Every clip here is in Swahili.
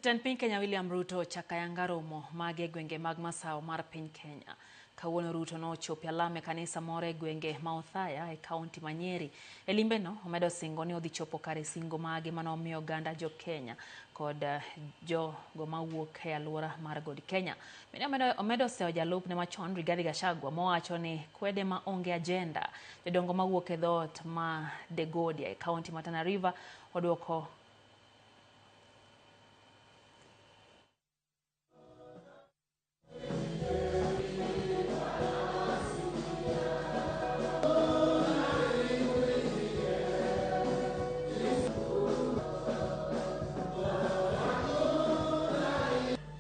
Jatend piny Kenya William Ruto ochako ayanga romo mage e gwenge mag masawa mar piny Kenya. Kawuono Ruto nochopo e alam e kanisa moro e gwenge ma Othaya e kaunti ma Nyeri. E limbeno omedo singo ni odhi chopo kare singo mage manomiyo oganda jo Kenya kod jogo mawuok e aluora mar God Kenya. Bende omedo seyo jalupne machon Rigathi Gachagua mowacho ni kwede ma onge agenda. Jodongo mawuok e dhoot ma Degodia e kaunti ma Tana River oduoko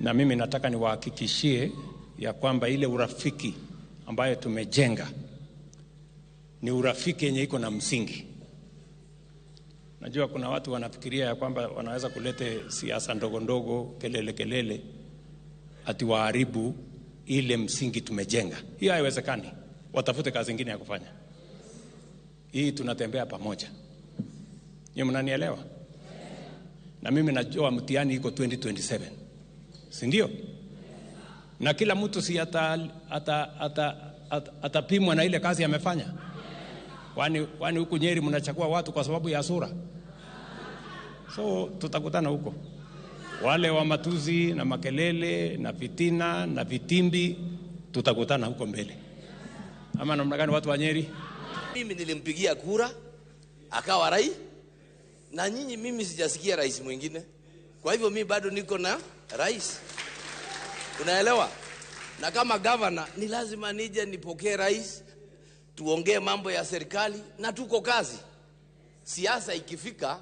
Na mimi nataka niwahakikishie ya kwamba ile urafiki ambayo tumejenga ni urafiki yenye iko na msingi. Najua kuna watu wanafikiria ya kwamba wanaweza kulete siasa ndogo ndogo, kelele kelele, ati waharibu ile msingi tumejenga. Hiyo haiwezekani. Watafute kazi nyingine ya kufanya. Hii tunatembea pamoja. Nyinyi mnanielewa? Na mimi najua mtihani iko 2027. Si ndio? Na kila mtu si atapimwa na ile kazi amefanya. Kwani huku Nyeri mnachagua watu kwa sababu ya sura? So tutakutana huko. Wale wa matuzi na makelele na fitina na vitimbi tutakutana huko mbele. Ama namna gani watu wa Nyeri? Mimi nilimpigia kura akawa rais, na nyinyi mimi sijasikia rais mwingine. Kwa hivyo mimi bado niko na rais. Unaelewa? Na kama governor ni lazima nije nipokee rais, tuongee mambo ya serikali na tuko kazi. Siasa ikifika